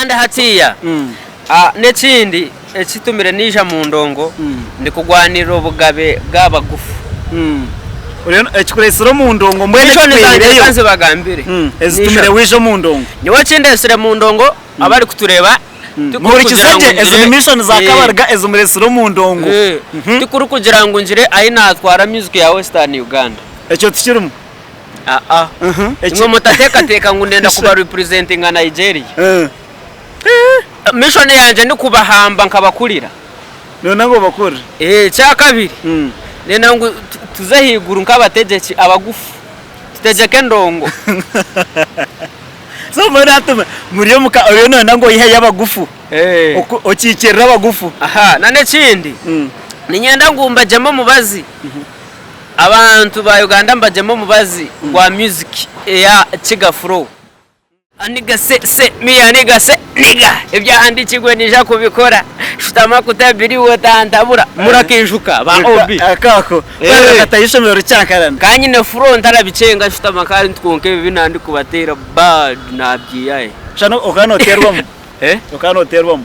Kandi hatiiya n'ekindi ekitumire naija mu ndongo ndikugwanirira obugabe bw'abagufu. Ekikureetsire omu ndongo mbwenu Mishoni zange ekikwihireyo reka nzibagambire. Ezitumire waija omu ndongo. Nyowe ekindeetsire mu ndongo abarikutureeba Muhurikize tikurikugira ngu gye ezi ngire ni mishoni za Kabarga ezimureetsire omu ndongo. Tikurikugira ngu ngire ahi naatwara music ya Western Uganda. Ekyo tikirimu. Aa. Imwe mutateekateeka ngu ndenda kuba representinga Nigeria. Mission yangye ni kubahamba nkabakurira. Nooyenda ngu obakurire? Ekyakabiri, ndenda ngu tuze ahaiguru nk'abategyeki abagufu, tutegyeke endongo. So mbwenu hati muri omu ka oriyo nooyenda ngu oyiheyo abagufu, okiikirire abagufu. Aha, n'ekindi, niinyenda ngu mbagyeme omubazi. Abantu ba Uganda mbagyeme omubazi gwa music eya Kiga Flow. A nigga say say me a nigga say nigga ebyahandikirwe ninja kubikora shutama kuta biri otantabura murakijuka ba OB. Akako Eh. katayo ishomero rikyankarana. Ka nyine flow ntarabikyenga nshutama kandi kwonka ebi nandikubateera bad nabyiyahe. Shana okaba noteerwamu. Eh? Okaba noteerwamu.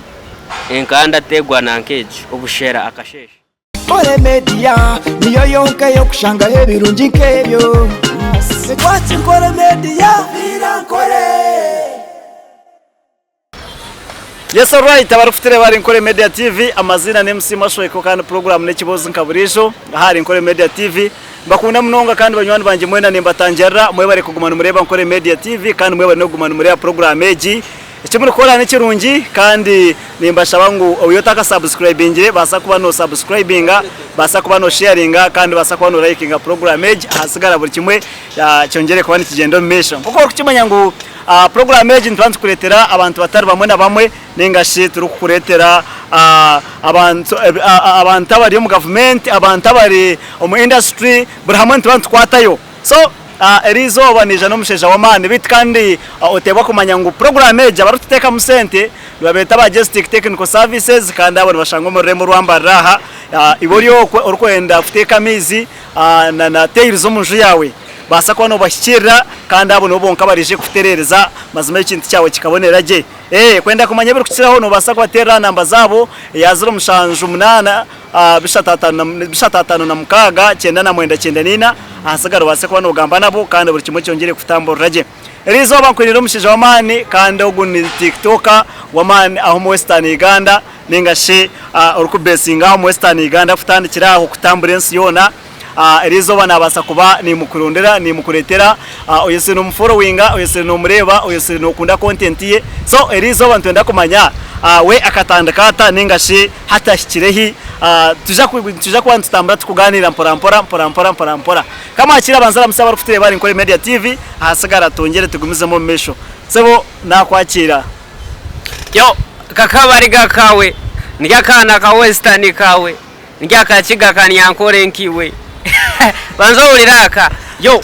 Nkaba ndateerwa nanka egi obushera akasheeshe. Nkore Media niyo yonka ey'okushangaho ebirungi nk'ebyo. Nitwaki Nkore Media, Viira Nkore. Yes alright abarikutureeba ahari Nkore Media TV amaziina ni MC Mashweko kandi puroguraamu n'ekiboozi nka buriijo ahari Nkore Media TV. Mbakunda munonga kandi banywani bangye mwena nimbatangirira mwebare kuguma nimureeba Nkore Media TV kandi mwebare n'okuguma nimureeba puroguraamu egi. Eki murikukora ni kirungi kandi nimbashaba ngu obe otakasubscribingire baasa kuba nosubscribinga, baasa kuba nosharinga kandi baasa kuba nolayikinga puroguramu egi ahasigara buri kimwe kyongyere kuba nikigyenda omu maisho. Nk'oku orikukimanya ngu puroguramu egi nituba nitukureetera abantu batari bamwe na bamwe ninga shi turikukureetera abantu abantu abari omu gavumenti, abantu abari omu indasituri buri hamwe nituba nitukwatayo. So eri izooba naija n'omushaija w'amaani beitu kandi oteebwa kumanya ngu puroguraamu egi abarikututeekamu sente nibabeeta aba Jestic Technical Services kandi abo nibashangwa omu rurembo orwa Mbarara aha. Iwe ori okwe orikwenda kuteeka amaizi na tails omu nju yaawe baasa kuba noobahikirira kandi abo nibo bonka baraije kukutereereza mazima ekintu kyawe kikabonera gye. Kwenda kumanya ebirikukiraho noobaasa kubateerera aha namba zaabo eya 078 356 9994 ahasigara obaase kuba noogamba nabo kandi buri kimwe kyongyere kukutamburira gye. Eri izooba nkwiniire omushaija w'amaani kandi ogu ni TikToker w'amaani aha omu Western Uganda ninga shi orikubeesinga aha omu Western Uganda kutandikira aho kutambura ensi yoona. Eri izooba naabaasa kuba niimukurondera, niimukureetera, oyetsire noomuforowinga, oyetsire noomureeba, oyetsire nookunda kontenti ye. So eri izooba nitwenda kumanya we akatandika ata ninga shi hati ahikire hi. Nitwija kuba nitutambura turikugaaniira mpora mpora, mpora mpora, mpora mpora. Ka mwakiire abanze aramutsye abarikutureeba ahari Nkore Media TV, ahasigara twongyere tugumizemu omu maisho. Sebo naakwakiira. Yo, kakabariga kawe, ndi akaana ka Western kawe. Ndi akakiga kanyankore nkiwe Banza owulire aka Yo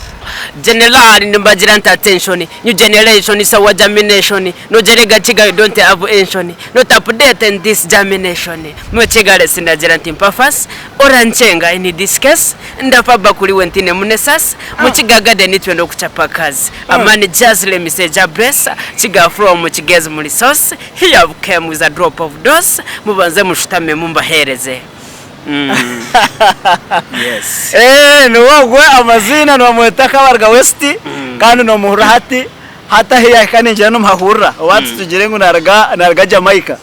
General nimbagira nti attention New generation is our germination Nojerega kiga you don't have enshoni Not update in this germination Mwekigare sindagira nti mpa fasi Orankyenga in this case Ndafa bakuriwe ntine munesasi Mukiga garden itwe okuchapa kazi Amani jazz let me say Jah bless Kiga from kigezi muri sauce Here I've came with a drop of dose Mubanze mushutame mumbahereze Mm. Yes. Eh, niwe ogwe amaziina nibamweta Kabarga West kandi nomuhurira hati hati ahu yahika ningira nomuhahurira oba tugire ngu naruga naruga Jamaica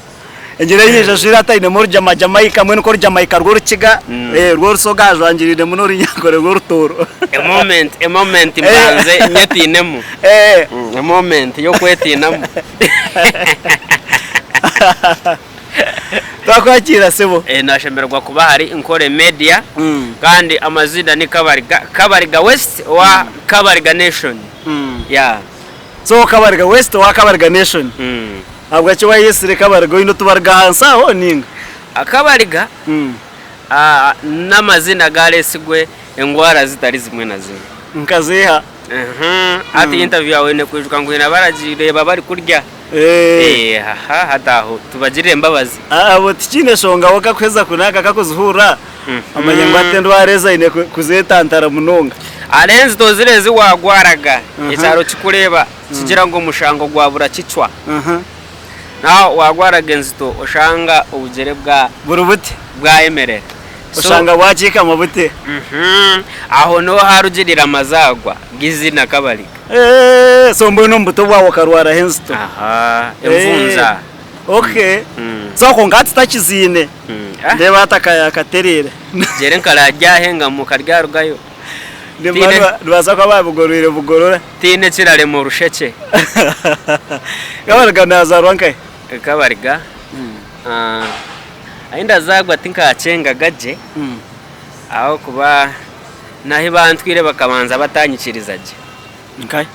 engira yaija ajwaire hati ainemu orujama Jamaica mbwenu nk'orujamaica rw'orukiga eh, rw'orusoga ajwangiriiremu n'orunyankore rw'orutooro A moment, a moment mbanze nyetiinemu. Eh, A moment y'okwetiinamu. Twakwakiira sebo. Eh, nashemererwa kuba ahari Nkore Media kandi amazina ni Kabariga, Kabariga West owa Kabariga Nation. Yeah. So Kabariga West owa Kabariga Nation. Ahabwaki wayesire Kabariga oine otubariga ahansi aho ninga? Akabariga ah, n'amazina garesigwe engwara zitari zimwe na zimwe. Nkaziiha? Hati interview yawe oine kwijuka ngu haine abaragireeba barikurya. Eh. Eh, aha, hati aho tubagirire embabazi. Abo tikiine nshonga we akakuheza kunaka akakuzihurira amanye ngu hati endwara ezi aine kuzetantara munonga. Arenzi tozire ezi wagwaraga ekyaro kikureeba kigira ngu omushango gwabura kicwa. Naho wagwaraga enzito oshanga obugyere bwa Buri buti. bwayemerera. So Oshanga bwakiikama buti. Mhm. Aho niho harugirire amazaagwa g'eiziina Kabaliga. Eeh, so mbwenu omu buto bwawe okarwaraho enzito. Aha, envunza. Okay. Mm. So kwonka hati takiziine. Mm. Ah, Ndeeba hati akatereera. Gyere nkararyahengamuka ryarugayo. Tiine- Nibaasa kuba baabigorwire bugorora. Tihaine ekirarema orushekye. Kabariga naazaarwa nkahi? Kabariga ahi ndazaarwa tinkakyengaga gye ahabw'okuba n'ahi bantwire bakabanza batanyikiriza gye. Nkahi?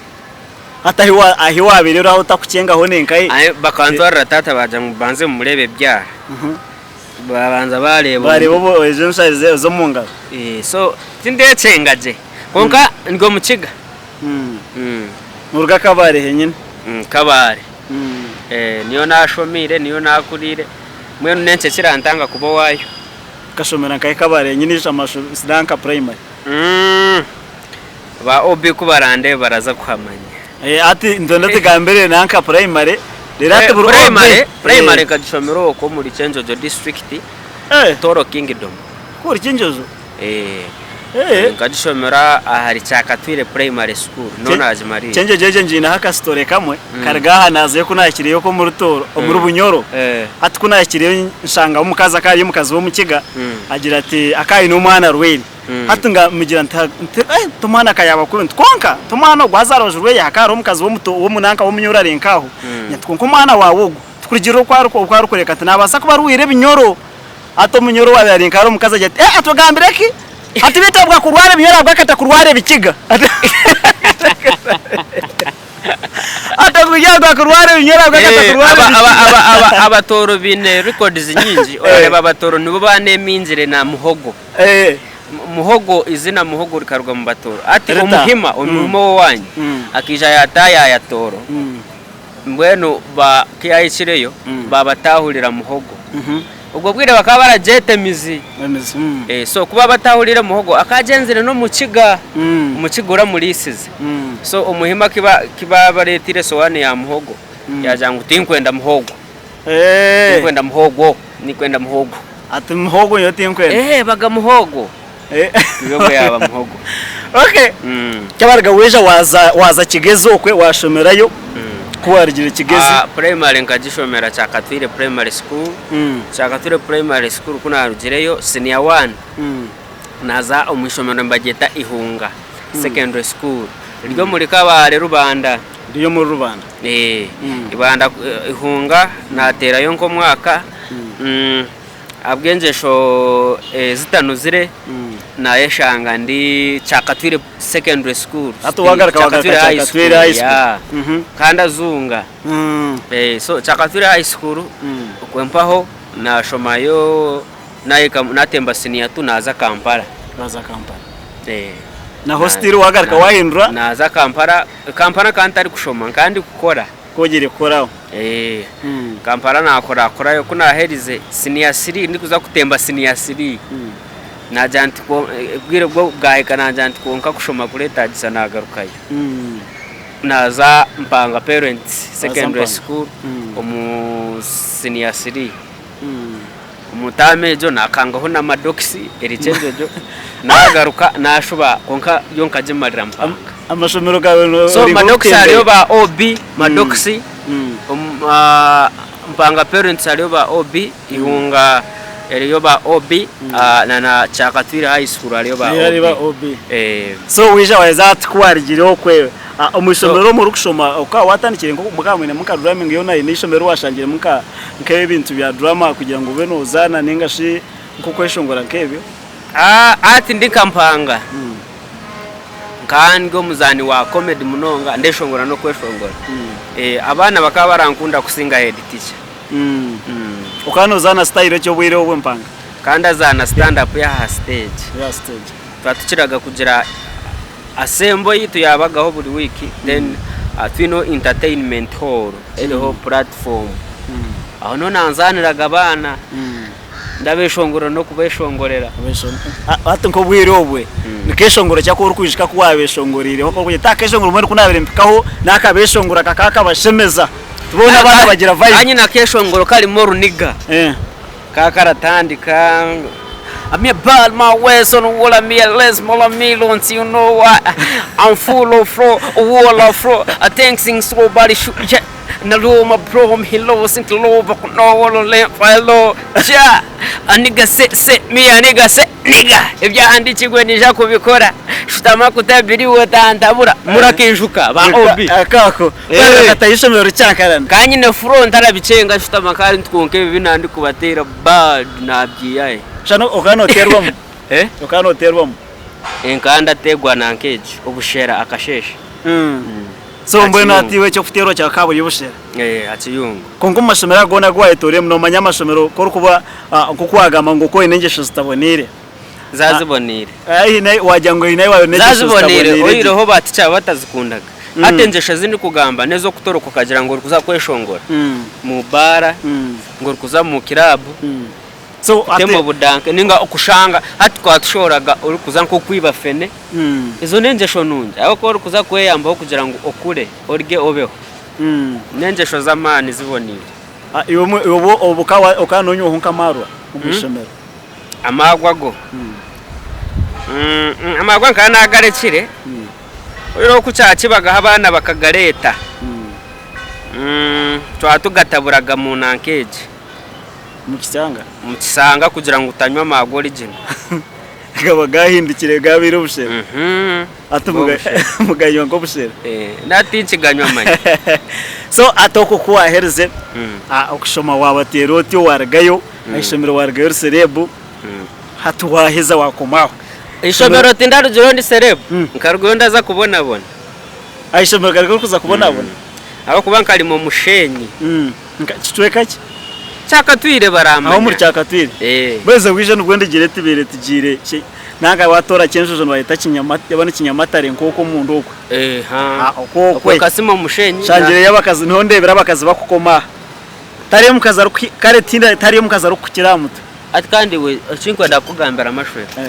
Hati ahi waabaire ori ahu otakukyengaho ni nkahi? Bakantwarira taata baagira ngu mbanze mmureebe ebyara. Baabanza baareeba. Baareeba obu ezo ensharo ez'omu ngaro. So tindekyenga gye kwonka ndi omukiga. Noruga Kabale henyine? Kabale. Niyo naashomiire, niyo naakuriire, mbwenu n'enki ekirantanga kuba owaayo? Okashomera nkahi Kabale henyine nanka purayimari? Ba OB ku barandeebe baraza kuhamanya. Hati nitwenda otugambire nanka purayimari reero hati buri OB. Purayimari, purayimari nkagishomera okwo omuri Kyenjojo disiturikiti, Tooro Kingdom. Omuri Kyenjojo? Nkagishomera ahari Kyakatwire Primary School, niho naagimariire. Kyenjojo egyo ngiineho akasitore kamwe kari aha naazayo ku naahikireyo okwo omuri Tooro, omuri Bunyoro. Hati ku naahikireyo nshangaho omukazi akaba ari omukazi w'omukiga, agira ati akaba aine omwana arwaire. Hati nga mugira nti nti eh nti omwana akayaba kubi nti kwonka nti omwana ogu haza aha rubaju rweye hakaba hariho omukazi w'omuto w'omunanka w'omunyoro ari nk'aho. Nti kwonka omwana waawe ogu tikurugiirira oku ari oku arikureebeka nti naabaasa kuba arwaire ebinyoro. Hati omunyoro owaabaire ari nk'aho omukazi agira ati eh ati ogambire ki? Ati beitu ahabwa kurwara ebinyoro ahabwa akata kurwara ebikiga. Ati ahabwa kurwara ebinyoro ahabwa akata kurwara ebikiga. Abatooro baine records nyingi, orareeba Abatooro nibo baaneemingire na muhogo. Muhogo, eizina muhogo rikaruga mu Batooro. Hati omuhima, omuhima ow'owaanyu akaija yaataayaaya Tooro, mbwenu ba ku yaahikireyo baabatahurira muhogo. Obwo bwire bakaba baragyeta emizi. So ku baabatahuriire muhogo akaba agyenzire n'omukiga, omukiga oramuriisize. So omuhima ku baabareeteire esowaani ya muhogo, yaagira ngu tinkwenda muhogo. Tinkwenda muhogo, ninkwenda muhogo. Ati muhogo nyowe tinkwenda. Eh, baga muhogo. Niwe bwe yaba muhogo. Okay. Kyabaruga weija waza waza Kigezi okwe washomerayo ku warugire Kigezi. Ah, primary nkagishomera Kyakatwire primary school. Kyakatwire primary school ku narugireyo senior one naza omu ishomero nibaryeta Ihunga secondary school riri omuri Kabale Rubanda. Riri omuri Rubanda. Eh, Ibanda Ihunga nateerayo nk'omwaka. Ahabw'engyesho ezitanuzire nayeshanga ndi Kyakatwire Secondary School. Hati wagaruka wagaruka Kyakatwire High School. Yeah. Kandi azunga. So Kyakatwire High School okwe mpaho nashomayo nahika natemba senior two naza Kampala. Waza Kampala. Naho still wagaruka wahindura? Naza Kampala, Kampala nkaba ntarikushoma nkaba ndikukora. Ku ogiire kukoraho? Eeh. Kampala naakorakorayo ku naaherize siniya siri ndikuza kutemba siniya siri, naagira nti obwire bwo bwahika naagira nti kwonka kushoma kureetaagisa naagarukayo. Naaza Mpanga Parents Secondary School omu siniya siri. Omu taama egyo naakangaho na madokisi eri Kyenjojo, naagaruka naashuba kwonka yo nkagimarira Mpanga. Amashomero gaawe no So ori madokisi hariyo nk'okutembeya. ba OB, madokisi, Mpanga Parents hariyo ba OB, Ihunga eriyo ba OB, na na Kyakatwire High School hariyo ba Nayo hariyo ba OB. OB. So waija waheza hati ku waarugire okwe omu ishomero omu orikushoma okaba waatandikire nka mukaba mwinemu nka drumming yoona haine eishomero waashangiremu nka nk'ebintu bya drama kugira ngu obe noozaana nainga shi nk'okweshongora nk'ebyo? Hati ndi nka Mpanga, nkaba ndi omuzaani wa comedy munonga ndeshongora n'okweshongora. Abaana bakaba barankunda kusinga head teacher. Okaba noozaana style ki obwire obwo Mpanga? Nkaba ndazaana stand up y'aha stage. Y'aha stage. Tukaba tukiraga kugira Assembly yaitu yaabagaho buri wiiki then twineho entertainment hall eriho platform. Aho niho nanzaaniraga abaana ndabeshongorera n'okubeshongorera. Hati nk'obwire obwe ni keshongoro ki aku orikwijuka aku waabeshongoreireho aku orikugira oti akeshongoro mbwenu ku naabaire mpikaho naakabeshongora kakaba kabashemeza? Boona abaana bagira vibe. Kanyine akeshongoro karimu oruniga. Eh. Ka karatandika I'm a bad man ways on wall I'm a less more millions you know what I'm full of flow wall of flow I think things so body shoot yeah na lo my bro I'm hello sint low but no wall le follow ja a nigga sit sit me a nigga sit nigga ebyahandikirwe nija kubikora shutama kutabiriwe tantabura murakijuka ba OB Akako. Eh. Katayo ishomero rikyankarana. Kanyine flow ntarabikyenga shutama kandi nitwonka ebibi nandikubateera bad nabyiyahe. Shana okaba noteerwamu? Eh? Okaba noteerwamu? Nkaba ndateerwa nanka egi obushera akasheeshe. So mbwenu Akiyungu. hati iwe eky'okuteerwa kyawe ka buri obushera. Eh, akiyungu. Kwonka omu mashomero ago goona agu wayetoreiremu nomanya amashomero ku orikuba nk'oku wagamba ngu okaba oine engyesho zitaboneire. Zaziboneire. Ahi wagira ngu haine ahi waaba oine engyesho Zaziboneire zitaboneire gye. oihireho ba ticha batazikundaga. Hati engyesho ezi ndikugamba n'ez'okutoroka okagira ngu orikuza kweshongora mu baara, ngu orikuza mu kiraabu, So kutema hati obudanka ninga okushanga hati tukaba tushohoraga orikuza nk'okwiba fene. Ezo n'engyesho nungi ahabw'okuba orikuza kweyambaho kugira ngu okure, orye obeho. N'engyesho z'amaani ziboneire. Iwe obu okaba nonywaho nk'amaarwa omu ishomero? Amaarwa go? Amaarwa nkaba naagarekire, oihireho ku kyakibagaho abaana bakagareeta, twaba tugataburaga mu nanka egi. Omu kisanga? Omu kisanga kugira ngu otanywa amaarwa ori gye. Gaba gaahindukire gaabaire obushera. Hati muganywa nk'obushera. Nahati tinkiganywa manya. So hati okwo ku waaherize okushoma waabateera otyo waarugayo, aha ishomero waarugayo ori sereebu, hati waaheza waakoma aho. Eishomero tindarugireyo ndi sereebu, nkarugayo ndaza kubonabona. Aha ishomero kare orikuza kubonabona? Ahabw'okuba nkarima omusheenyi. Kicweka ki? Kyakatwire baramanya. Aho omuri Kyakatwire? Eh. Mbwenu bwija nibwo ndigire tubaire tugiire ki nanka watoora Kyenjojo nibayeta Kinyamata yaba ni Kinyamatare nk'okwo omunda okwo. Eh, ha. Ah, okwo Okwo okwe. Kasima omushenyi. Nshangireyo abakazi niho ndeebera abakazi bakukoma aha. Tariyo omukazi arikuhi kare tihine tihariyo omukazi arikukukira aha mutwe. Hati kandi iwe ekinkwenda kukugambira Mashweka. Eh.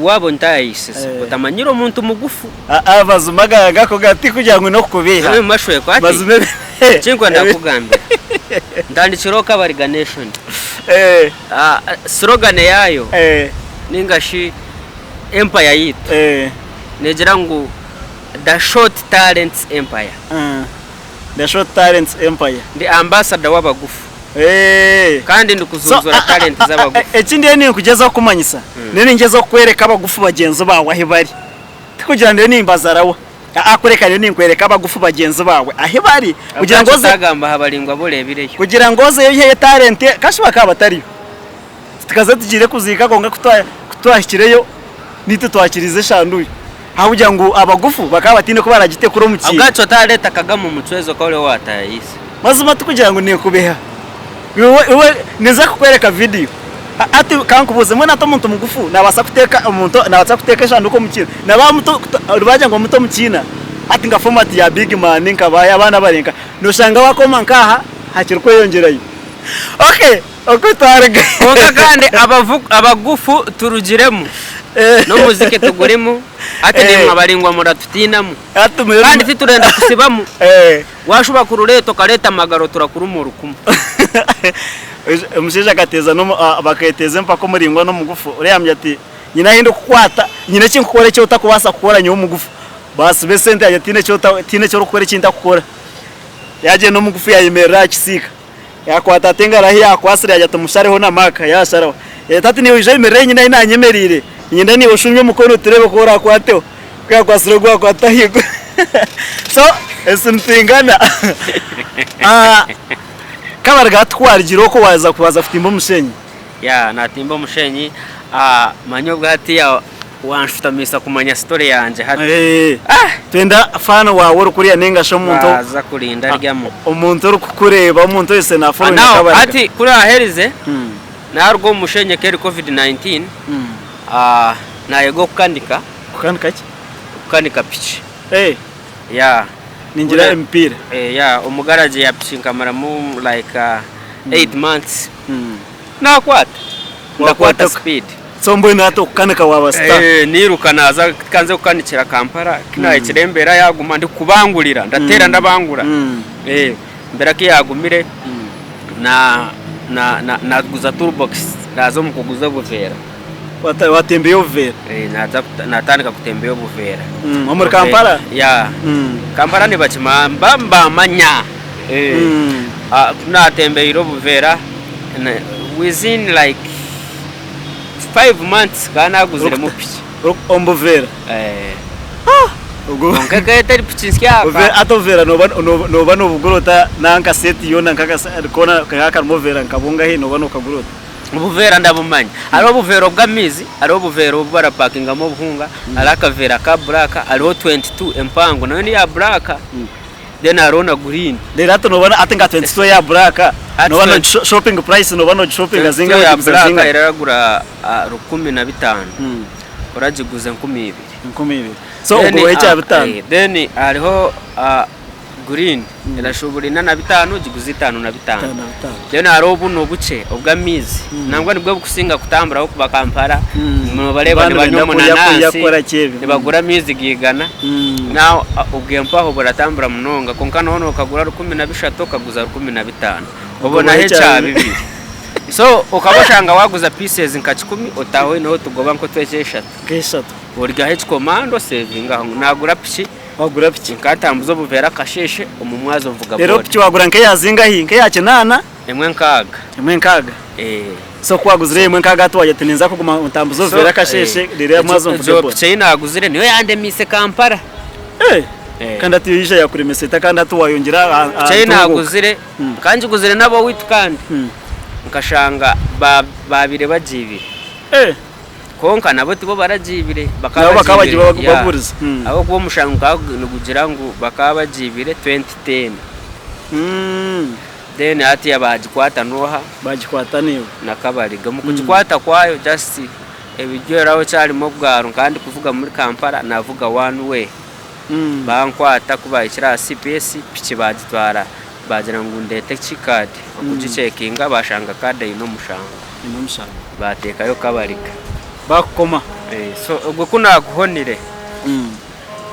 Waaba ontaayaayisize Eh. otamanyire omuntu mugufu. Ah, ah, mazima aga gako ga tikugira ngu n'okukubeiha. Omu mashweko ati Mazima ebi- ekinkwenda kukugambira ntandikireho Kabariga Nation. Eh, Ah, slogan yaayo eh, ninga shi empire yaitu eh, negira ngu the short talents empire. The short talents empire. Ndi ambassador w'abagufu. Eh. Kandi ndi So, kuzunzura a- a- talent a- z'abagufu. a- eki ndiyo ninkugyezaho kukumanyisa, ndiyo ningyezaho kukworeka abagufu bagyenzi baawe ahi bari. Tikugira ngu ndiyo nimbazarawa. Aa kureka ndiyo ninkworeka abagufu bagyenzi baawe ahi bari kugira ngu Ahabwaki oze otagamba aha baringwa abu oreebireyo? kugira ngu ozeyo oiheyo talent kashi bakaba batariyo. Tukaza tugiire kuziika kwonka ku twa- ku twahikireyo naitwe twakiriize eshanduuyu ahabw'okugira ngu abagufu bakaba bataine oku baragitekure omu kiina. Ahabwaki otareeta Kagame omu mucwezi okaba ori owaataayayiise? Mazima tikugira ngu ninkubiha. Iwe iwe ninza kukwereka vidiyo. Hati kankubuuze mbwenu hati omuntu mugufu nabaasa kuteeka omuntu nabaasa kuteeka eshanduuku omu kiina? Naba muto nibagira ngu omuto omu kiina hati nka format ya big man nka baahi abaana abari nka noshanga wakoma nk'aha hakiri kweyongyerayo. Okay Oku twaruga. Kwonka kandi abavu abagufu turugiremu n'omuziki tugurimu hati naimwe abaringwa muratutiinamu Hati mwine kandi titurenda kusibamu Eh. washuba kurureeta okareeta amagaro turakuruma orukumu. Omushaija akateeza n'omu a bakeeteeza empaka omuringwa n'omugufu oriya yaamugira ati nyine ahi ndikukwata nyine eki nkukora eki otakubaasa kukora nyowe omugufu. Baasiba esente yaagira ati tihaine eki ota tihaine eki orikukora eki ntakukora. Yaagyenda omugufu yaayemerera aha kisiika. Yaakwata ati engaro ahu yaakwatsire yaagira ati mushareho na mark yaasharaho. Yaagira ati naiwe oije oyemerere ahi nyine ahi naanyemereire, niinyenda naiwe oshuumye omukono tureebe ku oraakwateho. Ku yaakwatsire ogwo yaakwata ahaiguru. So ensi nitwingana. Kabari ga tikwarugire okwo waaza kubanza kutimba omushenyi? Yeah, naatimba omushenyi. Manya obwo hatiiya wanshutamiisa kumanya story yangye hati. Twenda fan waawe orikuriya ninga shi omuntu Baaza kurinda aryamu. omuntu orikukureeba omuntu oyese na followinga Now Kabariga. hati ku naaherize naaruga omu mushenyi ekeri covid 19 naayega okukanika. Kukanika ki? Okukanika piki. Yeah. Ningira emipiira. Yeah, omu garage ya piki nkamaramu like 8 months. Naakwata. Ndakwata speed. So mbwenu hati okukanika waaba star. Eh, niiruka naaza kanze kukanikira Kampala, ku naahikire embeera yaaguma ndikubangurira, ndateera ndabangura. Eh. Embeera ku yaagumire, na na na naaguza toolbox naaza omu kuguza obuveera. Wata- Watembeya obuveera. Eh, naaza kuta- naatandika kutembeya obuveera. Omuri Kampala? Yeah. Kampala nibakimanya, nibaba nibamanya. Eh, ah, ku naatembeire obuveera, na- within like 5 months nkaba naaguziremu Orikuta- piki. Ori- Omu buveera. Eh, Ogwo- kwonka ekaba etari piki nsya. Obuveera- hati obuveera nooba nooba- nooba noobugura ota nanka seti yoona nk'akasa koona kaba karimu obuveera nka bungahi nooba nookagura ota? Obuveera ndabumanya. Hariho obuveera obw'amaizi, hariho obuveera obu barapakingamu obuhunga, hariho akaveera ka buraaka, hariho 22 empango nayo neya buraaka, then hariho na guriini. Reero hati nooba hati nka 22 eya buraaka Hati nooba 20 nogi shopping price nooba nogishopinga 22 zingahi eya ogiguza buraaka zingahi? eraragura 15,000, oragiguza 2000. 2000. So ogwo owa 5. Then hariho Green erashubura ina na bitaano ogiguze itaano na bitaano. Itaano na bitaano. Then hariho buno obukye obw'amaizi nangwa nibwo bukusinga kutamburaho kuva Kampala nobareeba Abaana nibanywa benda kurya kurya omunanansi kukora ki ebyo. nibagura amaizi g'eigana now obwe mpaho buratambura munonga kwonka noho nokagura 13 okaguza 15 obonaho Obonaho ekya ekya bibiri so okaba oshanga waguza pieces nka kikumi otaaha oineho otugoba nk'otw'ekyeshatu Nk'eshatu. oryaho ekikomando osevinga aho ngu nagura piki Wagura piki? Nkatambuza obuveera akasheeshe omu mwazo nvuga Reero boda. piki wagura nk'eya zingahi? Nk'eya kinaana? Emwe nkaaga. Emwe nkaaga? Eeh. So ku waguzire emwe nkaaga hati wagira oti ninza kuguma ntambuze So, obuveera akasheeshe eh, reero omwazo egyo nvuge egyo boda. piki ei naaguzire niyo yandemiise Kampala. Eh! Eh. Kandi hati yo yaija yakuremesa eta kandi hati wayongyera aha aha Piki ei ntunguuka. naaguzire, nkaba ngiguzire n'ab'owaitu kandi, nkashanga ba baabaire bagiibire. Eh! Kwonka nabo tibo baragiibire, bakaba Nabo bakaba bagiibire, bagiba yeah. bagurize. Ahabw'okuba omushango gukaba nigugira ngu bakaba bagiibire 2010. Then hatiiya baagikwata n'oha? Baagikwata naiwe. Na Kabaliga. Omu kugikwata kwayo just ebiryoraho kyarimu obwaro nkaba ndikuvuga muri Kampala naavuga one way. Bankwata ku baahikire aha CPS piki baagitwara baagira ngu ndeete ki card okugicekinga baashanga card eine omushango. Eine omushango. Baateekayo Kabaliga. Baakukoma. So ogwo ku naaguhonire,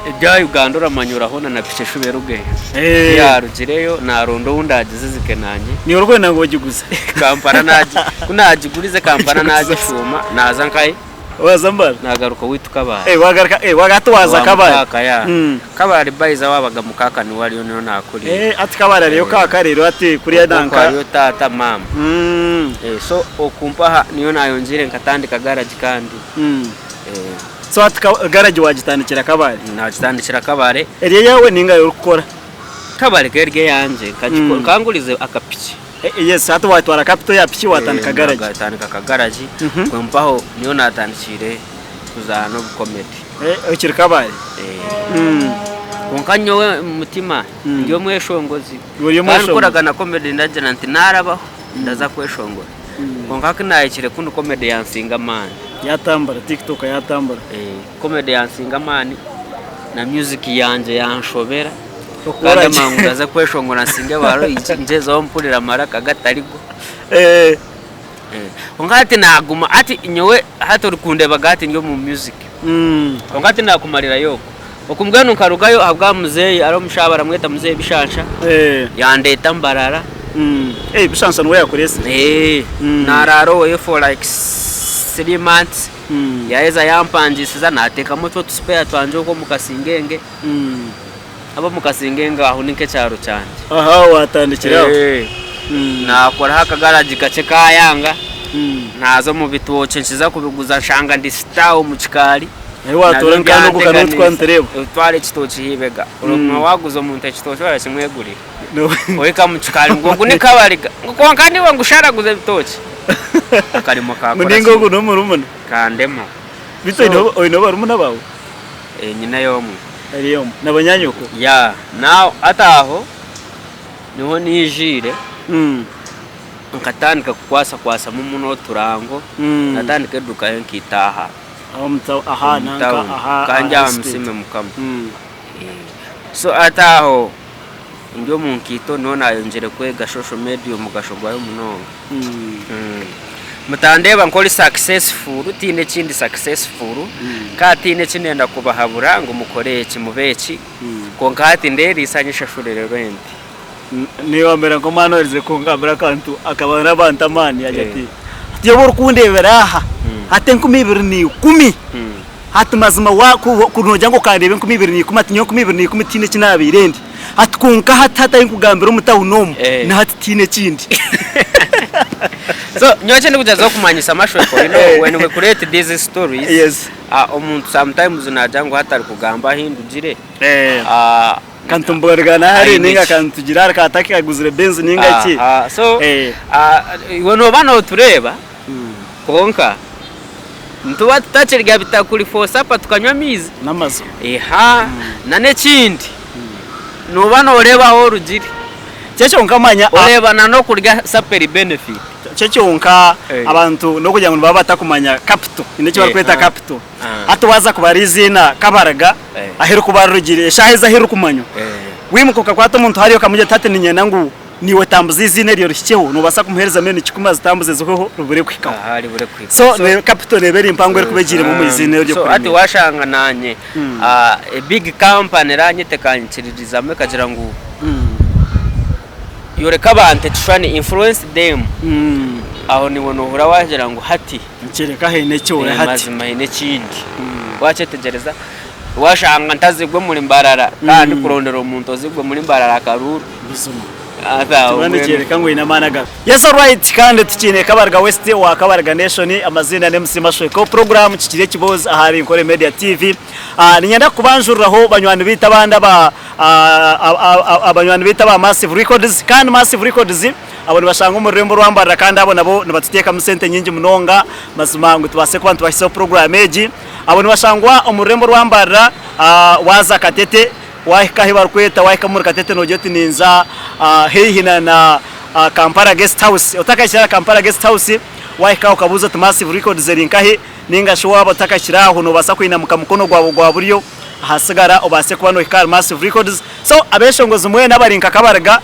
ebya Uganda oramanya orahona na piki eshuba erugeyo. Ku yaarugireyo naaronda ou ndaagizizike naanye. Niiwe orikwenda ngu ogiguze? Kampala naagi, ku naagigurize Kampala naagishuuma naaza nkahi? Waaza Mbale? Naagaruka owaitu Kabale. Eh, waagaruka, eh, waaga hati waaza Owa Kabale. mukaaka ya. Kabale by the way abaga mukaaka niwe ariyo niho naakuriire. Eh, hati Kabale hariyo kaaka reero hati kuriya Okwo nanka. hariyo taata maama. Eh, so oku mpaha niyo naayongyeire nkatandika garagi kandi. Eh. So hati ka- garagi waagitandikira Kabale? Naagitandikira Kabale. Eri eyaawe ninga orikukora? Kabale ka eri eyangye, nkagikora, nkaba ngurize akapiki. Yes, hati watwara capital ya piki watandika garagi. Natandika akagaragi, mpaho niyo natandikiire kuzaana obukomedi. Okiri Kabale? Kwonka nyowe omu mutima ndi omweshongozi. Ori omweshongozi. Kandi nkoraga na komedi ndagira nti narabaho ndaza kweshongora. Kwonka ku nahikire kunu komedi yansinga amaani. Yatambura, tiktok yatambura. Komedi yansinga amaani na music yangye yanshobera. Kandi amangu ndaza kweshongora nsinge ba Roigi ngyezeho mpurire amaraka gatari go. Kwonka hati naguma hati nyowe hati orikundeeba hati ndi omu music. Kwonka hati nakumarirayo okwo. Okwo mbwenu nkarugayo ahabwa muzeeyi hariho omushaija baramweta muzeeyi Bishansha yandeeta Mbarara. Bishansha niwe yakureesire? Naraara oweyo for like 3 months yaheza yampangisiza nateekamu otwo tusipeya twangye okwo omu kasingenge. Ab'omu Kasingenge aho ni nk'ekyaro kyangye. Aha watandikira aho. Naakoraho akagaragi kakye kaayanga, naaza omu bitookye nkiza kubiguza nshanga ndi star omu kikaari. Ahi watoora Nabyo nka n'ogu byanteganisa. kanu twantureeba. Otwara ekitookye aha ibega, oraguma waaguza omuntu ekitookye orakimwegurira. Ohika omu kikaari ngu ogu ni Kabaliga, ngu kwonka niiwe ngu shi araguza ebitookye. Akarimo Ngu kaakora ninga ki? ogu n'omurumuna. Kandema. Beitu oineho barumuna baawe? Nyineyo omwe. Ari omwe. Na banyanyoko? Yeah, now hati aho niho niijiire nkatandika kukwasakwasamu muno oturango, natandika eduuka y'enkaito aha Omu aha omu nanka town aha kandi aha aha estate. Musiime Mukama. So hati aho ndi omu nkaito niho naayongyire kwega social media omugasho gwayo munonga. Mutandeeba nk'ori successful, tihaine eki ndi successful, kandi tihaine eki ndenda kubahabura ngu mukore eki mube eki, kwonka hati ndeeriisa nyeshashurire rent. Niiwe wambeera nk'omwana oherize kungambira akantu akaba n'abantu amaani yaagira ati, hati obu orikundeebera aha, hati 2010, hati mazima wa ku ku noogira ngu okandeeba 2010, hati nyowe 2010 tihaine eki naabaire ndi. Hati kwonka hati hati ahi nkugambira omu tawuni omu, na hati tihaine ekindi. So nyowe eki ndikugyezaho kumanyisa Mashweko, you know when we create these stories, Yes. omuntu sometimes naagira ngu hati arikugamba ahi ndugire, Kantumborigana ahari Aine ninga ki? kantugira ahari ka takaguzire Benz ninga ki. Aha, so Eh. iwe nooba nootureeba kwonka nituba tutakirya bitakuri for supper tukanywa amaizi. N'amazima. Eha, na n'ekindi nooba nooreeba ahu orugire. Kyo kyonka manya Oreeba na n'okurya supper eri benefit. Kyo kyonka Eh. abantu n'okugira ngu nibaba batakumanya capital, haine eki barikweta Eh, ah. capital. Ah. Hati waaza kubara eiziina Kabaraga Eh. ahu erikuba rirugire, eshaaha ezi ahu erikumanywa, Eh. waimuka okakwata omuntu hariya okamugira oti hati niinyenda ngu niiwe otambuze eiziina eryo rihikyeho, noobaasa kumuheereza milioni kikumi azitambuze zihweho ribure kuhikaho. Aha, ribure kuhikaho. So ne capital neeba eri mpango erikuba egiiremu omu iziina eryo So hati kurimeera. waashanga naanye a big company eranyeta ekanyikiririzamu ekagira ngu yoreka abantu ekishushani, influence them, aho niiwe noohurira waagira ngu hati. Nikyoreka haine eki ori hati. Mazima haine ekindi. Wakyetegyereza? Washanga ntazigwa omuri Mbarara kandi ndikurondera omuntu ozigwa omuri Mbarara akaruuru. Buzima. Kiba nikyoreka ngu oine amaani aga. Yes alright kandi tukiine Kabarega West owa Kabarega Nation amaziina ni MC Mashweko program kikiri ekiboozi ahari Nkore Media TV. Niinyenda kukubanjuriraho banywani baitu abandi aba banywani baitu aba Massive Records kandi Massive Records Abo nibashangwa omu rurembo orwa Mbarara kandi abo nabo nibatuteekamu sente nyingi munonga mazima ngu tubaase kuba nitubahisaho puroguraamu egi. Abo nibashangwa omu rurembo orwa Mbarara waaza Katete waahika ahu barikweta waahika omuri Katete noogira oti ninza haihi na Kampala Guest House. Otakahikire aha Kampala Guest House waahika aho okabuuza oti Massive Records eri nkahi nainga shi waaba otakahikire aho noobaasa kwinamuka mukono gwawe gwa buryo ahasigara obaase kuba noohika ahari Massive Records. So abeshongozi mwena abari nka Kabarega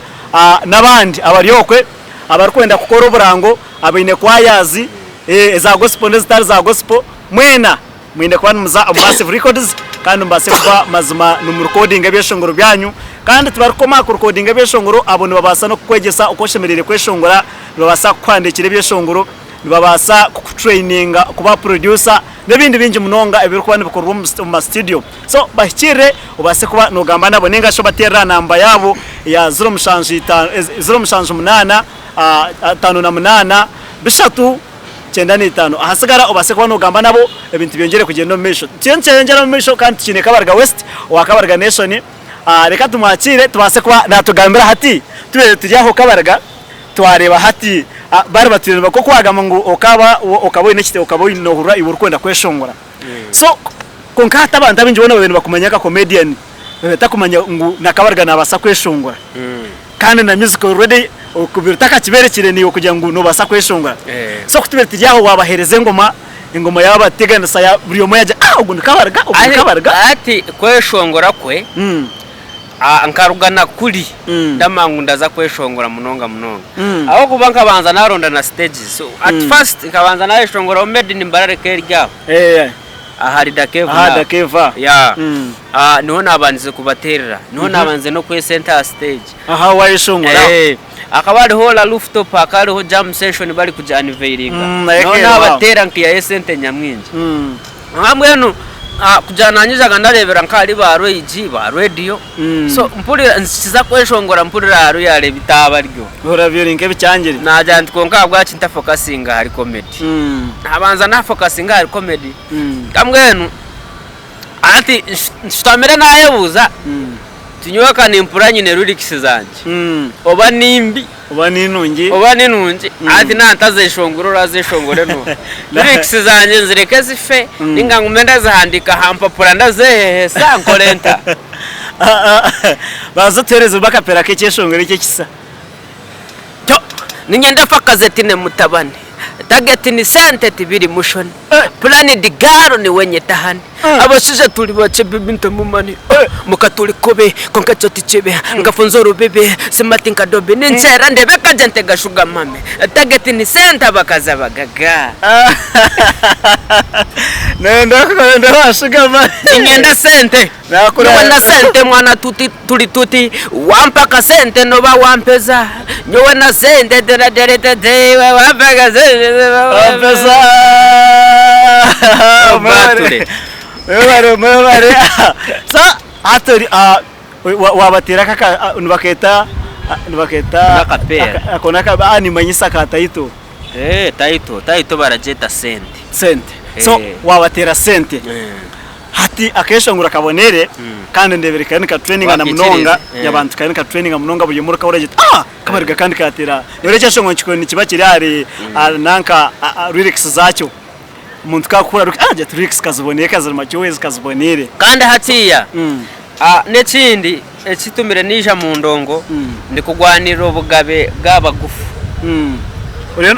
n'abandi abari okwe abarikwenda kukora oburango, abaine choirs eza gospel n'ezitari za gospel, mwena mwine kuba nimuza omu Massive Records kandi mubaase kuba mazima nimurekodinga ebyeshongoro byanyu. Kandi tibarikukoma aha kurekodinga ebyeshongoro, abo nibabaasa n'okukwegyesa oku oshemereire kweshongora, nibabaasa kukuhandiikira ebyeshongoro, nibabaasa kukutureyininga kuba producer n'ebindi bingi munonga ebirikuba nibikorwa omu ma studio. So bahikiirire obaase kuba noogamba nabo nainga shi obateerere aha namba yaabo eya 078 58 395. Ahasigara obaase kuba noogamba nabo ebintu byongyere kugyenda omu maisho. Tukiyo nikyeyongyera omu maisho kandi tukiine Kabarega West owa Kabarega Nation. Reka tumwakiire tubaase kuba naatugambira hati tubaire turi aho Kabarega twareeba hati bari batwire nk'oku waagamba ngu okaba okaba oine okaba noohurira iwe orikwenda kweshongora. So kwonka hati abantu abaingi boona babaire nibakumanya nka comedian batakumanya ngu na Kabarega nabaasa kweshongora kandi na music already okubaire otakakiberekire naiwe kugira ngu nobaasa kweshongora. So kutubaire turi aho wabahereza engoma, engoma yabateganisa buri omwe yagira ah ogu ni Kabarega, ogu ni Kabarega. Hati kweshongora kwe nkaruga na kuri ndamanya ngu ndaza kweshongora munonga munonga ahabw'okuba nkabanza naronda na stages so at first nkabanza nayeshongoraho made in Mbarara eka eri aho ahari Dakevu Aha naho. Dakevu aho. Yeah. Niho nabandize kubaterera niho nabandize n'okwesenta aha stage. Aha wayeshongora. Hakaba hariho la rooftop hakaba hariho jam session bari kugi unveilinga niho nabateera nkihayo esente nyamwingi. Mbwenu kugira nanyijaga ndareebera nk'ahari ba Rweyigi, ba rediyo, so mpurira nkiza kweshongora mpurira aha Ruyare bitaaba ryo. Ohurira biri nk'ebikyangire. Naagira nti kwonka ahabwaki ntafokasinga ahari comedy. Naabanza naafokasinga ahari comedy, mbwenu hati nshutamire naayebuuza nti nyowe ka nimpurira nyine lyrics zangye, oba nimbi. Oba ni nungi. Oba ni nungi hati naaba ntazeshongora orazeshongore nooha? Lyrics zangye nzireke zife ninga ngume ndazihandiika aha mpapura ndazehehesa nkore nta? Banza otuheereze akapera k'ekyeshongoro eki ekisa. Kyo niinyenda fakazi etaine mutabani, target ni sente tibiri mushoni, planned girl niwe nyeta honey. Abashaija turi bakye baby ntemu money Muka turi kubi kwonka ekyo tikibi Nkafunza orubibi smart nka Dobby Ninkyera ndebeka gye ntega sugar mummy Target ni sente abakazi abagaga. Noyenda noyenda ba sugar mummy. Niinyenda sente. Nyowe na sente mwana tuti turi tuti Wampa akasente noba wampeza Nyowe na sente terateretete iwe wampa akasente noba Wampeza. Obatule. Mwebare mwebare. So hati ori ah, wa- wabateera kaka ah, nibakeeta ah, nibakeeta N'akapeera. aka- ako n'aka ah nimanyisa ka title. Eh, title, title baragyeta sente. Sente. So Eh. wabateera sente. Hati akeshongoro kabonere kandi ndebere kariyo nikatrendinga na munonga abantu kariyo nikatrendinga munonga buri omwe orikahurira agira ati ah kabarega kandi kateera reero ekyeshongoro kikuru nikiba kiri ahari nanka lyrics zakyo omuntu ku arikuhurira agira ati lyrics kazibonire kaziri mature kazibonire. Kandi hatiiya n'ekindi ekitumire naija mu ndongo ndikugwanirira obugabe bw'abagufu.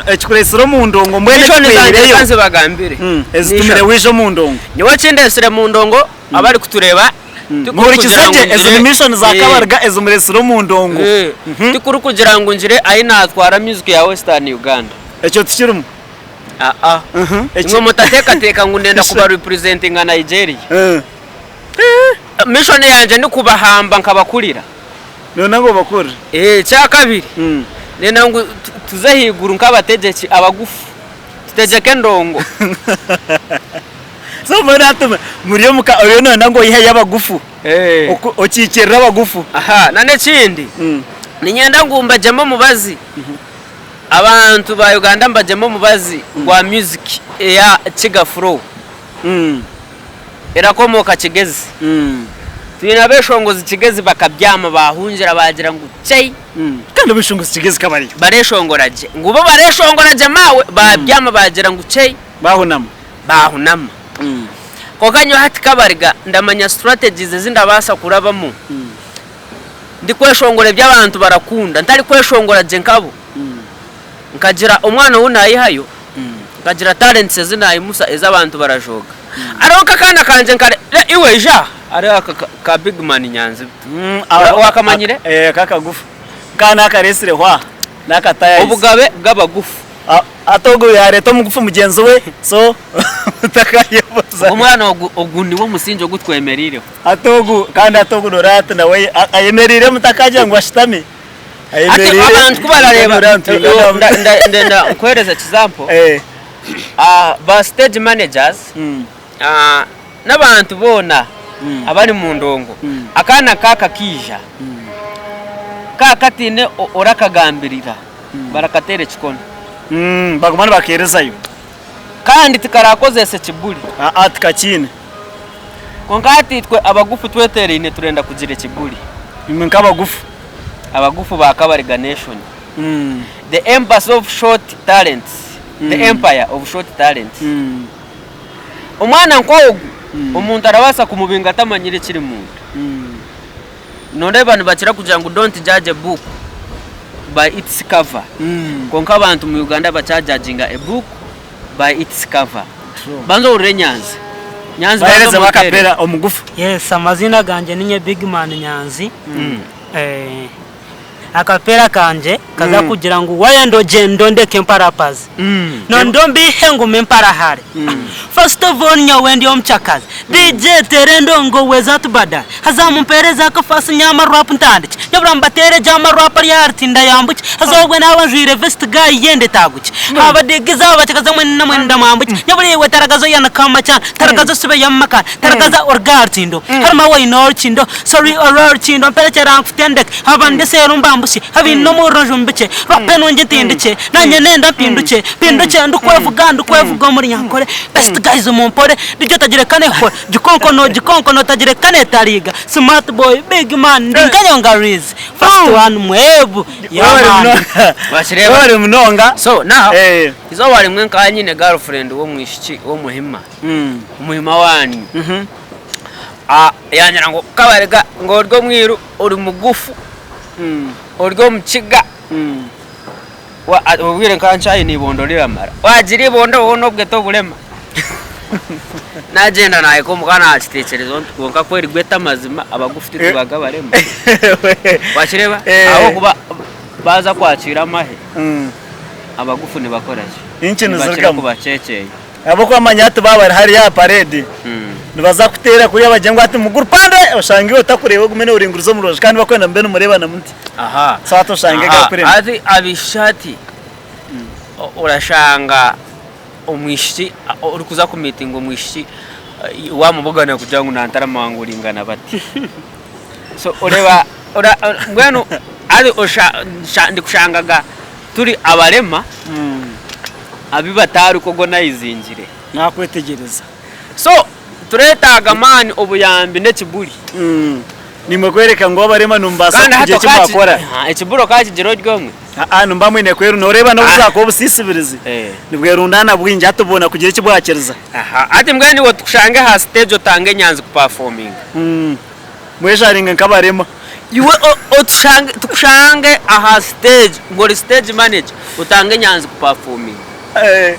Ekikureetsire omu ndongo mbwenu Mission zangye ekikwihireyo reka nzibagambire. Ezitumire waija omu ndongo. Nyowe ekindetsire mu ndongo abarikutureeba tikuri Muhurikize kugira ngu gye ezi ni ngire mission za Kabarega ezimureetsire omu ndongo. Tikuri kugira ngu ngire ahi naatwara music ya Western Uganda. Ekyo tikirimu. Aa. Imwe mutateekateeka ngu ndenda kuba representinga Nigeria. Mission yangye nikubahamba nkabakurira. Noona ngu obakurire. Ekyakabiri, ndenda ngu tuze ahaiguru nk'abategyeki abagufu, tutegyeke endongo. So mbwenu hati muri omuka oriyo noyenda ngu oyiheyo abagufu, okiikirire abagufu. Aha, n'ekindi, niinyenda ngu mbagyeme omubazi, abantu ba Uganda mbagyeme omubazi gwa music eya Kiga Flow. Erakomooka Kigezi. Twine abeshongozi Kigezi bakabyama bahungira bagira ngu chei. Kandi abeshongozi Kigezi ka bariyo. Bareshongora gye. Ngu bo bareshongora gye maawe babyama bagira ngu chei. Bahunama. Bahunama. Kwonka nyowe hati kabariga ndamanya strategies ezi ndabaasa kurabamu ndikweshongora ebi abantu barakunda ntarikweshongora gye nkabo. Nkagira omwana ou nayihayo. Nkagira talents ezi nayimusa ezi abantu barajooga. Hariho nk'akaana kangye nkare iwe ija aha hariho aka ka big man Nyanzi wakamanyire? Eeh kakagufu ka nakaresire hwa nakatayayise. Obugabe bw'abagufu. Hati ogu yareta omugufu mugyenzi we so mutakayebuza. Omwana ogu ogu niwe omusingye ogu twemereireho. Hati ogu kandi hati ogu noreeba hati nawe ayemereire mutakagira ngu ashutami. Hati abantu ku barareeba ndenda nkuheereze example, ba stage managers n'abantu boona abari mu ndongo, akaana nk'aka kaija, kaaba kataine orakagambirira, barakateera ekikono. Baguma nibakeerezayo. Kandi tikarakozeise kiburi. Aa tikakiine. Kwonka hati itwe abagufu tweteeraine turenda kugira ekiburi. Imwe nk'abagufu. Abagufu ba Kabariga Nation. The embassy of short talents. The empire of short talents. Omwana nk'ogu omuntu arabaasa kumubinga atamanyire ekiri munda. Noreeba nibakira kugira ngu don't judge a book by its cover. Kwonka abantu mu Uganda bakyajudginga a book by its cover. Banza ohurire Nyanzi. Nyanzi banza Bahereze omuteere. bakapera omugufu. Yes, amazina gangye ninye Bigman Nyanzi. Eh, akapera kangye kaza kugira ngu wayenda ogyende ondeke emparapazi. Nondo mbihe ngume mparahare. First of all nyowe ndi omukyakazi. DJ teera endongo weza tubadare. Haza mumpeereze akafasi nyaama rap ntandikye. Nyabura mbateere gye amarwapa ari aha rutinda yambukye. Haza obwe naaba njwaire vest guy yenda etagukye. Abadigize abakyakazi mwena mwenda mwambukye. Nyabura iwe taragaza oyanike amakyana. Taragaza osibeyo amakana. Taragaza oruge aha rutindo. Harimu oine orukindo. Sorry ori orukindo mperekyera nkutendeke. Abandi seeru mbambusye. Abaine omuriro njumbikye. Rap enungi ntindikye. Nanye nenda mpindukye. Mpindukye ndikwevuga ndikwevuga omuri nyankore. Best guys mumpore. Rigyo tagireka nekora. Gikonkono gikonkono tagireka netariga. Smart boy big man ndi nkayonga Liz. First one mwebu. Yeah man. Wakireeba? Webare munonga. So now, Eh. izooba rimwe nkaba nyine girlfriend w'omwishiki w'omuhima. Omuhima waanyu. Ah, yangira ngu Kabarega ngu ori omwiru ori mugufu, ori omukiga. Obwire nkaba nkyayine eibondo riramara. Wagira eibondo hoona obwe toburema. Nagyenda nahika omuka nakitekyereza nti kwonka ku erigweta amazima abagufu titubaga abarema. Wakireba? Eh. Ahabw'okuba baza kwakira amahe Mm. abagufu nibakora ki? Inki Nibakira nizirugamu. kubakyekyenya. Ahabw'okuba manya hati baaba bari hariya aha parade nibaza kuteera kuriya bagire ngu hati mugure pande oshange iwe otakureeba ogume nooringuriza omu rubaju kandi bakwenda mube nimureebana muti. Aha. So hati oshange Aha. gakurema. Hati abaishiki hati orashanga omwishiki orikuza kumiitinga omwishiki wamubugana kugira ngu nantarama wange oringana bati. So oreeba mbwenu hati ndikushangaga turi abarema abu batarikogonayizingire. Nakwetegyereza. So tureetaaga amaani, obuyambi n'ekiburi. Nimwe kwereka ngu abarema nimubaasa Kandi kugira hati eki mwakora. Ekiburi okakigira ori omwe? Aa nimuba mwine kweru nooreeba n'obu bwakuba obusisibirizi Eh. nibwerundaana bwingi hati bwona kugira eki bwakiriza. Aha, hati mbwenu iwe tukushange aha stage otange enyanzi kupafominga. Mwesharinge nk'abarema. Iwe otushange tukushange aha stage ngu ori stage manager otange enyanzi kupafominga. Eh,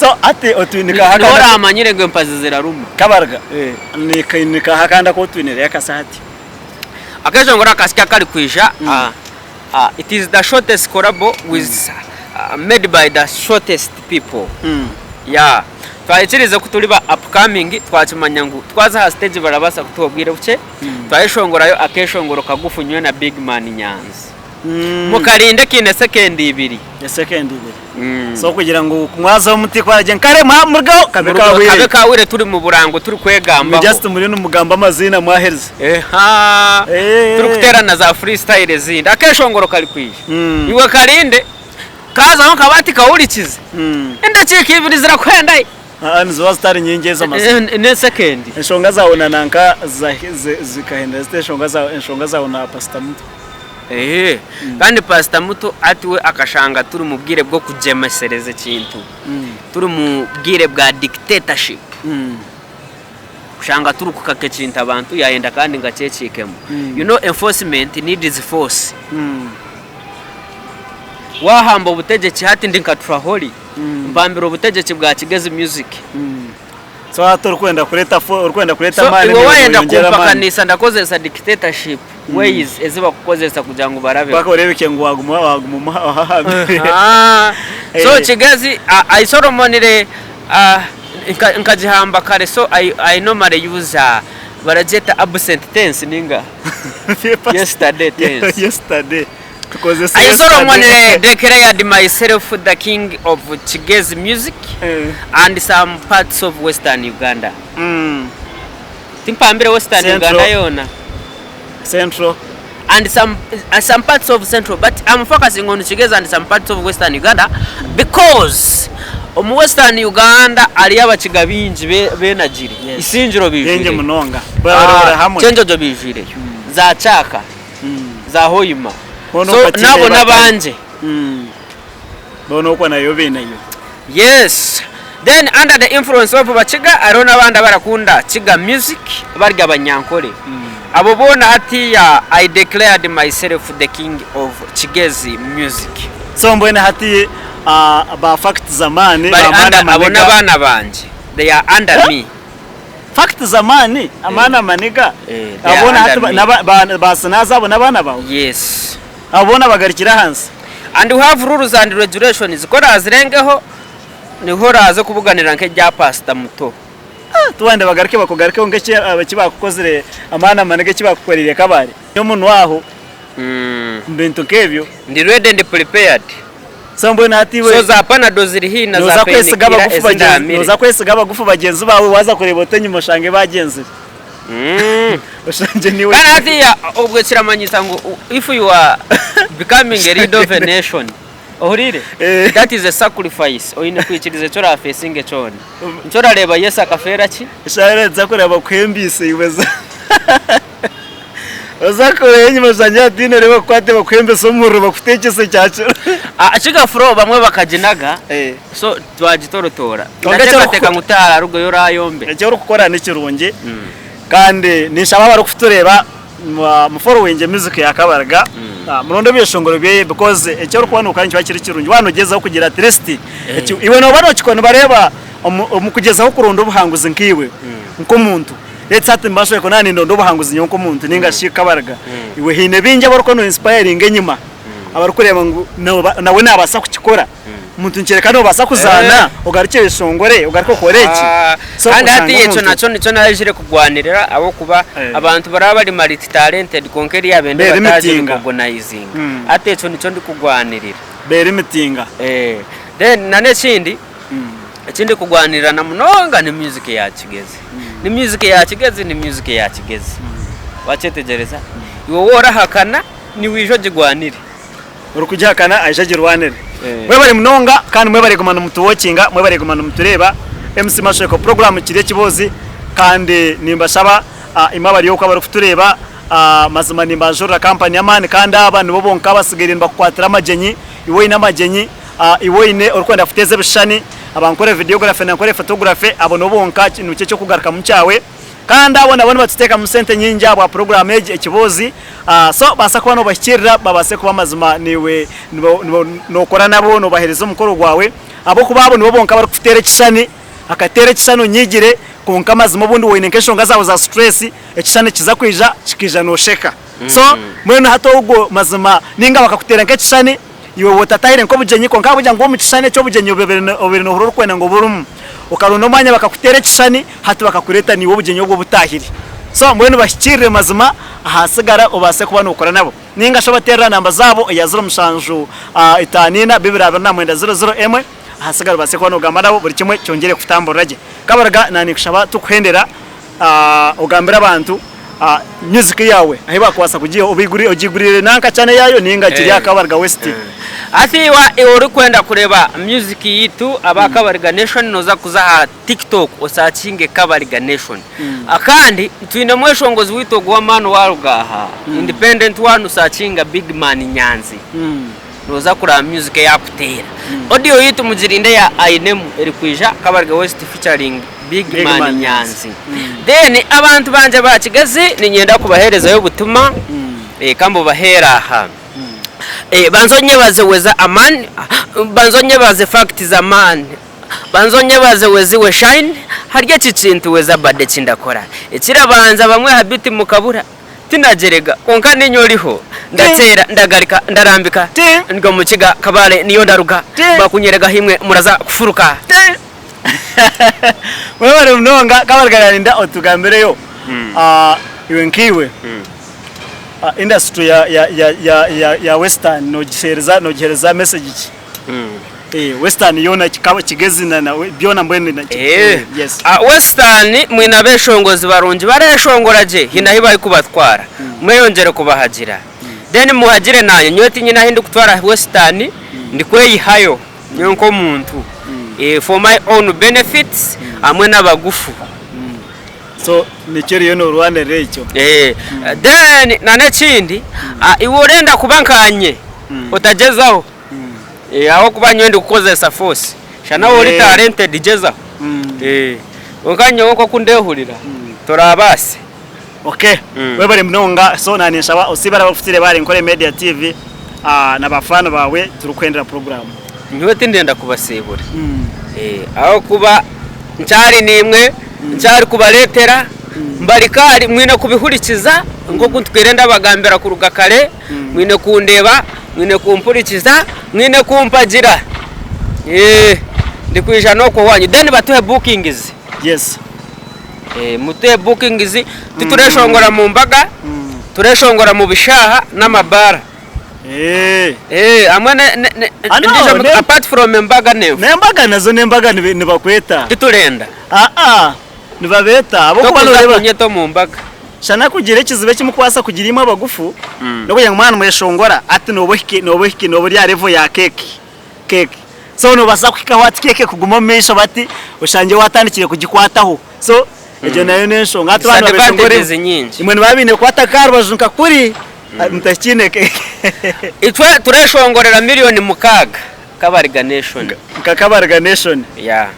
so hati otwine Niho kahakanda oramanyire ngu empazi ziraruma. Kabarga ni kahakanda aku otwinireyo akasa hati. Akeshongoro akasya akari kwija it is the shortest collabo with made by the shortest people. Yeah twahikirize ku turi ba upcoming twakimanya ngu twaza aha stage barabaasa kutuha obwire bukye twayeshongorayo akeshongoro kagufu nyowe na Big Man Nyanzi. Mukarinde kaine sekendi ibiri. Esekendi ibiri. So kugira ngu mwazaho muti kwaragye nkare murugeho kabe Kabe kahwire. kahwire turi mu burango turi Mwe kwegambaho. just muriyo nimugamba amaziina mwaherize. Eha. Eh. Turi kuteerana za freestyle ezindi. Akeshongoro kari kwija. Mm. Iwe karinde kazaho nkaba tikahurikize. Endakiika ibiri zirakuhenda. Aa niziba zitari nyingi ezo mazima. N'esekendi. Enshonga zawe na nanka zikahindura zita enshonga zawe enshonga zawe na Pastor Muto? Ehe. Kandi Pastor Muto ati we akashanga turi mu bwire bw'okugyemesereza ekintu. Turi mu bwire bwa dictatorship. Kushanga turi kukaka ekintu abantu yayenda kandi ngu akyekiikemu. You know enforcement needs force. Wahamba obutegyeki hati ndi nka Traore mpambire obutegyeki bwa Kigezi Music. So hati orikwenda kureeta orikwenda kureeta So amaani iwe niiwe wayenda noyongyera amaani. kumpakanisa ndakozesa dictatorship ways ezi bakukozesa kugira ngu barabeho. Mpaka oreebeke ngu waguma waguma ohahambire. Ahaa. So Eh. Kigezi I Solomonire nkagihamba kare so I normally use baragyeta absent tense ninga yesterday tense. Yesterday. Tukozese I Solomon yesterday. declared myself the king of Kigezi music Eh. and some parts of western Uganda. Timpambire western Central. Uganda yoona. Central. And some parts of central but I'm focusing on Kigezi and some parts of western Uganda because omu western Uganda hariyo abakiga baingi benagire. Yes. Isingiro Bingi bijwireyo. munonga. Barabara hamwe. Kyenjojo bijwireyo. Za Kyaka. Za Hoima. Hoona So okwo nabo Kireeba nabangye. Boona okwo nayo baineyo. Yes. Then under the influence of Bakiga hariho n'abandi abarakunda Kiga music bari Abanyankore. Abo boona hatiya I declared myself the king of Kigezi music. So mbwenu hati ba fact zamani Bari ba Amani under abo Amaniga. n'abaana bangye. They are under me. Fact zamani Amani Amaniga Eh, they abo are boona hati under me. ba Sinaza abo n'abaana baawe? Yes. Abo boona bagarukire ahansi? And we have rules and regulations ku orazirengeho niho oraaze kubuganira nk'erya pastor muto. Tiwayenda bagaruke bakugarukeho nk'eki eki baakukozire amaani amani eki baakukoreire Kabale omunwa aho omu bintu nk'ebyo. Ndi ready ndi prepared. So mbwenu hati iwe So za panado ziri haihi na za nooza kwesiga painkiller abagufu ezi bagyenzi ndaamire. nooza kwesiga abagufu bagyenzi baawe waaza kureeba oti enyima oshange baagyenzire. Oshangye niiwe. Kandi hatiiya obwe kiramanyisa ngu if you are becoming a leader of a nation Ohuriire? Eh. That is a sacrifice. Oine kwikiriza eki orafesinge kyona. Nikyo orareeba Yesu akafeera ki? Eshaaha nza kureeba bakuhembiise iwe za oza kureeba enyima oshange hataine ori bakukwate bakuhembese omuriro bakuteekyese kyakiro. Ah, kigafuro bamwe bakaginaga Eh. so twagitorotoora. Kwonka Ndateekateeka ngu tihararugayo orayombe. Eki orikukora ni kirungi kandi ninshaba abarikutureeba Muforowingye music ya Kabarga, muronde ebyeshongoro byeye because eki orikuba nokora nikiba kiri kirungi. Waaba nogyezaho kugira at least eki iwe nooba nokikora nibareeba Omu kugyezaho kuronda obuhanguzi nkaiwe nk'omuntu, let's say hati mba nshobora kuba nindonda obuhanguzi nyowe nk'omuntu ninga shi Kabarega, iwe haine baingi abu orikuba no inspiringa enyima abarikureeba ngu nawe nabaasa kukikora. Omuntu nikyoreka nobaasa kuzaana ogarukye oyeshongore ogaruke okore eki. So Kandi hati oshanga ekyo omuntu nakyo nikyo naizire kugwanirira ahabw'okuba abantu baraba bari multi talented kwonka eriya bende batagi Beerimitinga. recognizinga. Hati ekyo nikyo ndikugwanirira. Beerimitinga. Then na n'ekindi Ekindikugwanirira na munonga ni music ya Kigezi. Ni music ya Kigezi, ni music ya Kigezi. Wakyetegyereza? Iwe waaba orahakana, niiwe ija ogigwanire. Orikugihakana aije agirwanire. Mwebare munonga kandi mwebare kuguma nimutuwokinga, mwebare kuguma nimutureeba. MC Mashweko program kiri ekiboozi kandi nimbashaba imwe abari okwo abarikutureeba mazima nimbanjurira kampani y'amaani kandi aba nibo bonka abasigaire nibakukwatira amagyenyi. Iwe oine amagyenyi, Iwe oine orikwenda kuteeza ebishushani, abankore videography na nkore photography abo nibo bonka nikyo ekyokugarukamu kyawe. Kandi abo nabo nibatuteekamu sente nyingi ahabwa puroguraamu egi ekiboozi. So baasa kuba noobahikirira babaase kuba mazima naiwe nookora nabo noobaheereza omukoro gwawe ahabw'okuba abo nibo bonka abarikukuteera ekishushani, akateera ekishushani onyiigire kwonka mazima obundi waine nk'enshonga zaawe za stress ekishushani kiza kwija kikaija noosheka. So mbwenu hati ogwo mazima ninga bakakuteera nk'ekishushani Iwe otatahire nk'obugyenyi kwonka ahabw'okugira ngu omu kishushani eky'obugyenyi obaire noohurira orikwenda ngu obe orimu, okaronda omwanya bakakuteera ekishushani hati bakakureeta naiwe obugyenyi obwo obutaahire. So mbwenu bahikiirire mazima ahasigara obaase kuba nookora nabo. Nainga shi obateerere aha namba zaabo eya ziro mushanju itaano ina bibiri abiri na mwenda ziro ziro emwe ahasigara obaase kuba noogamba nabo buri kimwe kyongyere kutamburira gye. Kabarega naninkushaba tukuhendera ogambire abantu music yaawe ahu bakubaasa kugiiha ogiiguriire nanka channel yaayo ninga kiri aha Kabarega West. Hati iwe orikwenda kureeba music yaitu aba Kabarega Nation noza kuza aha TikTok osakinge Kabarega Nation. Kandi twine omweshongozi waitu ogu ow'amaani owaruga aha Independent one osakinga Big Man Nyanzi. Noza kuraba music ei akuteera. Audio yaitu mugirinde eya Ainemu erikwija Kabarega West featuring Big Man Nyanzi. Then abantu bangye ba Kigezi niinyenda kubaheerezayo obutumwa ka mbubaheere aha. Banza onyebaze weza Aman, banza onyebaze Fact za Man, banza onyebaze Weziwe Shine, hari eki kintu weza Badi eki ndakora ekirabanza bamwe aha beat mukabura. Tinagyerega, kwonka niinye oriho. Ndateera, ndagarika, ndarambika, ndi omu kiga Kabale niyo ndaruga, bakunyeregaho imwe muraza kufuruka. Webare munonga Kabarega narinda otugambireyo iwe nkaiwe industry ya western nogihereza message ki? Western yoona Kigezi byona mbwenu yes. Western mwine abeshongozi barungi bareshongora gye haine ahu barikubatwara mweyongyere kubahagira then muhagire nanye nyowe tinyine ahu ndikutwara Western ndikweyihayo nyowe nk'omuntu for my own benefits hamwe n'abagufu. So nikyo oriyo norwanirira ekyo. Then n'ekindi iwe orenda kuba nkanye otagyezaho. Ahabw'okuba nyowe ndikukozesa force. Shana waaba ori talented gyezaho. Kwonka nyowe nk'oku ndehurira torabaase. Okay, webare munonga. So na ninshaba osiibe abarikutire ba Ankole Media TV na ba fan baawe turikuhendera program. Nyowe tindenda kubasiibura ahabw'okuba nkyari naimwe, nkyari kubareetera, mbari kare mwine kubihurikiza nk'oku ntwire ndabagambira kuruga kare. Mwine kundeeba, mwine kumpurikiza, mwine kumpagira. Ndikwija n'okwo owaanyu. Then batuhe bookings. Yes. Mutuhe bookings, titureshongora mu mbaga, tureshongora mu bishaaha n'amabaara. Hamwe ne, apart from embaga n'enfu. N'embaga nazo n'embaga nibakweta. Titurenda. Aa, nibabeeta ahabw'okuba Tokuza nooreeba. kunyeta omu mbaga. Shana kugira ekizibu eki mukubaasa kugira imwe abagufu, n'okugira ngu mwaba nimweshongora hati nooba ohiki nooba ohiki nooba ori aha level ya keeki, keeki. So noobaasa kuhikaho hati keeki ekuguma omu maisho bati oshangye waatandikire kugikwataho. So egyo nayo n'enshonga. Hati baaba nibabeshongora Disadvantages nyingi. imwe nibaba baine kukwata nk'aha rubaju nka kuri mutakiine keeki. Itwe tureshongorera milioni mukaaga Kabariga Nation. Nka Kabariga Nation. Yeah.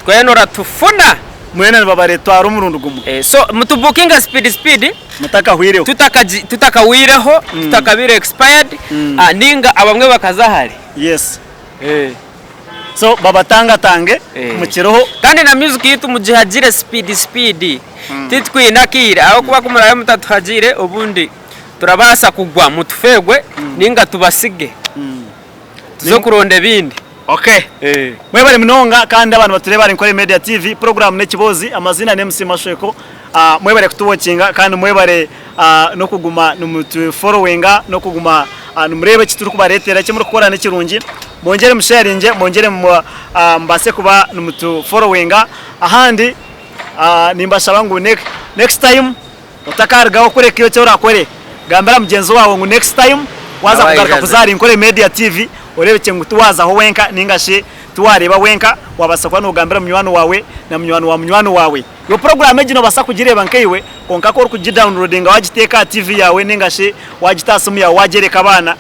Twena oratufuna. Mwena nibabaretwara omurundi gumwe. So mutubukinge speed speed. Mutakahwireho. Tutakawireho, tutakabire expired, ninga abamwe bakaza hare. Yes. So babatangatange Eh. mukiroho. Kandi na music yitu mugihagire speed speed titwine akaire ahabw'okuba ku muraabe mutatuhagiire obundi turabaasa kugwa mutufeegwe ninga tubasige tuze kuronda ebindi. Okay. Mwebare munonga kandi abantu batureeba ahari Nkore Media TV, puroguraamu n'ekiboozi, amaziina ni MC Mashweko. Ah, mwebare kutuwokinga kandi mwebare ah, n'okuguma nimutuforowinga n'okuguma ah, nimureeba eki turikubareetera, eki murikukora nikirungi. Mwongyere musheyaringye, mwongyere mu- ah, mubaase kuba nimutuforowinga. Ahandi ah, nimbashaba ngu ne- next time Otakarugaho kureka eki orakore, gambira mugyenzi waawe ngu next time waaza kugaruka kuza ahari Nkore Media TV oreebekye ngu tiwaazaho wenka ninga shi tiwareeba wenka, waabaasa kuba noogambira munywani waawe na munywani wa munywani waawe. Iwe puroguraamu egi noobaasa kugireeba nkaiwe kwonka ku orikugidawunirodinga waagiteeka aha TV yaawe ninga shi waagita aha simu yaawe waagyoreka abaana,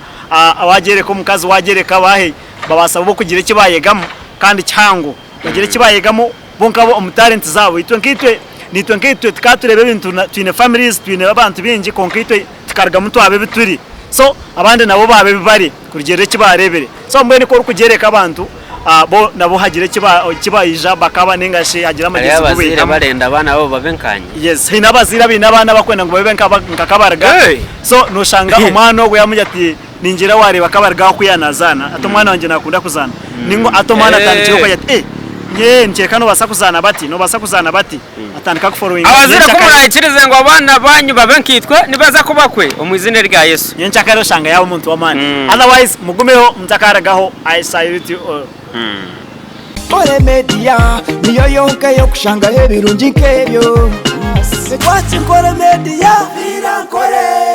waagyoreka omukazi, waagyoreka baahi, babaasa bo kugira eki baayegamu kandi kihango. Bagire eki baayegamu. Bo nkabo omu talent zaabo itwe nkaitwe naitwe nkaitwe tukaba tureeba ebintu twine families twine abantu baingi kwonka itwe tukarugamu twaba ebi turi so abandi nabo baaba ebi bari kurugiirira eki baareebire so mbwenu ku orikugyereka abantu bo nabo hagira eki baija bakaba ninga shi hagira Hariho amagyezi agu abazaire baihamu. barenda abaana baabo babe nkanye. Yes haine abazaire abaine abaana abakwenda ngu babe nka Kabarga Hey! so noshanga omwana ogwo yamugira ati ningira wareeba Kabarga oku yanazaana ati omwana wangye nakunda kuzaana ninga ati omwana atandikire kugira ati eh nyee nikyereka nobaasa kuzaana bati nobaasa kuzaana bati atandika kuforowinga Abazaire ku murahikirize ngu abaana banyu babe nkaitwe nibaza kuba kwe omu izina erya Yesu. Nyenkyakare oshanga yaaba omuntu w'amaani otherwise mugumeho mutakaragaho I salute you all. Nkore Media niyo yonka ey'okushangaho ebirungi nk'ebyo. Twaki Nkore Media, Nkore.